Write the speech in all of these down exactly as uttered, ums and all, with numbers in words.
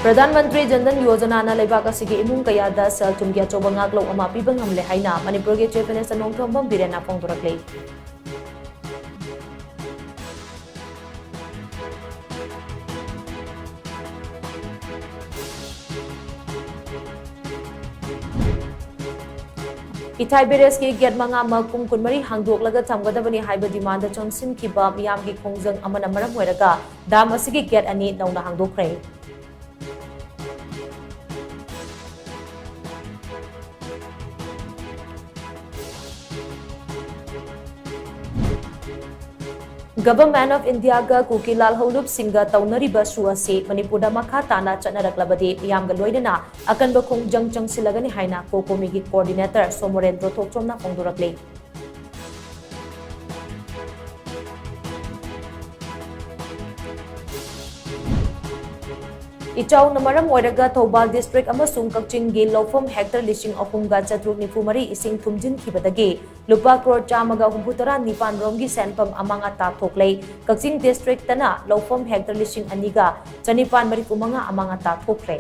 ꯄ꯭ꯔꯙꯥꯟ ꯃꯟꯇ꯭ꯔꯤ ꯖꯟ ꯙꯟ ꯌꯣꯖꯅꯥꯅ ꯂꯩꯕꯥꯛ ꯑꯁꯤꯒꯤ ꯏꯃꯨꯡ ꯀꯌꯥꯗ ꯁꯦꯜ ꯊꯨꯝꯒꯤ ꯑꯆꯧꯕ ꯉꯥꯛꯂꯧ ꯑꯃ ꯄꯤꯕ ꯉꯝꯂꯦ ꯍꯥꯏꯅ ꯃꯅꯤꯄꯨꯔꯒꯤ Chief Minister ꯅꯣꯡꯊꯣꯝꯕꯝ ꯕꯤꯔꯦꯟꯅ ꯐꯣꯡꯗꯣꯔꯛꯂꯤ꯫ ꯏꯊꯥꯏ barrage ꯀꯤ gate ꯃꯉꯥꯃꯛ ꯄꯨꯡ ꯀꯨꯟꯃꯔꯤ ꯍꯥꯡꯗꯣꯛꯂꯒ ꯊꯝꯒꯗꯕꯅꯤ ꯍꯥꯏꯕ demand ꯆꯪꯁꯤꯟꯈꯤꯕ ꯃꯤꯌꯥꯝꯒꯤ ꯈꯣꯡꯖꯪ ꯑꯃꯅ ꯃꯔꯝ ꯑꯣꯏꯔꯒ dam ꯑꯁꯤꯒꯤ gate ꯑꯅꯤ ꯅꯧꯅ ꯍꯥꯡꯗꯣꯛꯈ꯭ꯔꯦ꯫ Government of India ꯒ ꯀꯨꯀꯤ ꯂꯥꯜꯍꯧꯂꯨꯞꯁꯤꯡꯒ ꯇꯧꯅꯔꯤꯕ ꯁꯨ ꯑꯁꯤ ꯃꯅꯤꯄꯨꯔꯗ ꯃꯈꯥ ꯇꯥꯅ ꯆꯠꯅꯔꯛꯂꯕꯗꯤ ꯃꯤꯌꯥꯝꯒ ꯂꯣꯏꯅꯅ ꯑꯀꯟꯕ ꯈꯣꯡꯖꯪ ꯆꯪꯁꯤꯜꯂꯒꯅꯤ ꯍꯥꯏꯅ COCOMI ꯒꯤ coordinator ꯁꯣꯃꯣꯔꯦꯟꯗ꯭ꯔꯣ ꯊꯣꯛꯆꯣꯝꯅ ꯐꯣꯡꯗꯣꯔꯛꯂꯤ꯫ ꯏꯆꯥꯎꯅ ꯃꯔꯝ ꯑꯣꯏꯔꯒ ꯊꯧꯕꯥꯜ district ꯑꯃꯁꯨꯡ ꯀꯛꯆꯤꯡꯒꯤ ꯂꯧꯐꯝ hectare ꯂꯤꯁꯤꯡ ꯑꯍꯨꯝꯒ ꯆꯥꯇ꯭ꯔꯨꯛ ꯅꯤꯐꯨ ꯃꯔꯤ ꯏꯁꯤꯡ ꯊꯨꯝꯖꯤꯟꯈꯤꯕꯗꯒꯤ ꯂꯨꯄꯥ ꯀ꯭ꯔꯣꯔ ꯆꯥꯝꯃꯒ ꯍꯨꯝꯐꯨ ꯇꯔꯥ ꯅꯤꯄꯥꯟ ꯔꯣꯝꯒꯤ ꯁꯦꯟꯐꯝ ꯑꯃꯥꯡ ꯑꯇꯥ ꯊꯣꯛꯂꯦ꯫ ꯀꯛꯆꯤꯡ district ꯇꯅ ꯂꯧꯐꯝ hectare ꯂꯤꯁꯤꯡ ꯑꯅꯤꯒ ꯆꯅꯤꯄꯥꯟ ꯃꯔꯤꯐꯨ ꯃꯉꯥ ꯑꯃꯥꯡ ꯑꯇꯥ ꯊꯣꯛꯈ꯭ꯔꯦ꯫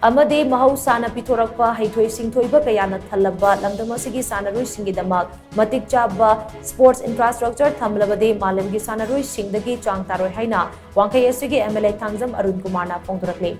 ꯑꯃꯗꯤ ꯃꯍꯧꯁꯥꯅ ꯄꯤꯊꯣꯔꯛꯄ ꯍꯩꯊꯣꯏ ꯁꯤꯡꯊꯣꯏꯕ ꯀꯌꯥꯅ ꯊꯜꯂꯕ ꯂꯝꯗꯝ ꯑꯁꯤꯒꯤ ꯁꯥꯟꯅꯔꯣꯏꯁꯤꯡꯒꯤꯗꯃꯛ ꯃꯇꯤꯛ ꯆꯥꯕ sports infrastructure ꯊꯝꯂꯕꯗꯤ ꯃꯥꯂꯦꯝꯒꯤ ꯁꯥꯟꯅꯔꯣꯏꯁꯤꯡꯗꯒꯤ ꯆꯥꯡ ꯇꯥꯔꯣꯏ ꯍꯥꯏꯅ ꯋꯥꯡꯈꯩ ꯑꯁꯤꯒꯤ MLA ꯊꯥꯡꯖꯝ ꯑꯔꯨꯟ ꯀꯨꯃꯥꯔꯅ ꯐꯣꯡꯗꯣꯔꯛꯂꯤ꯫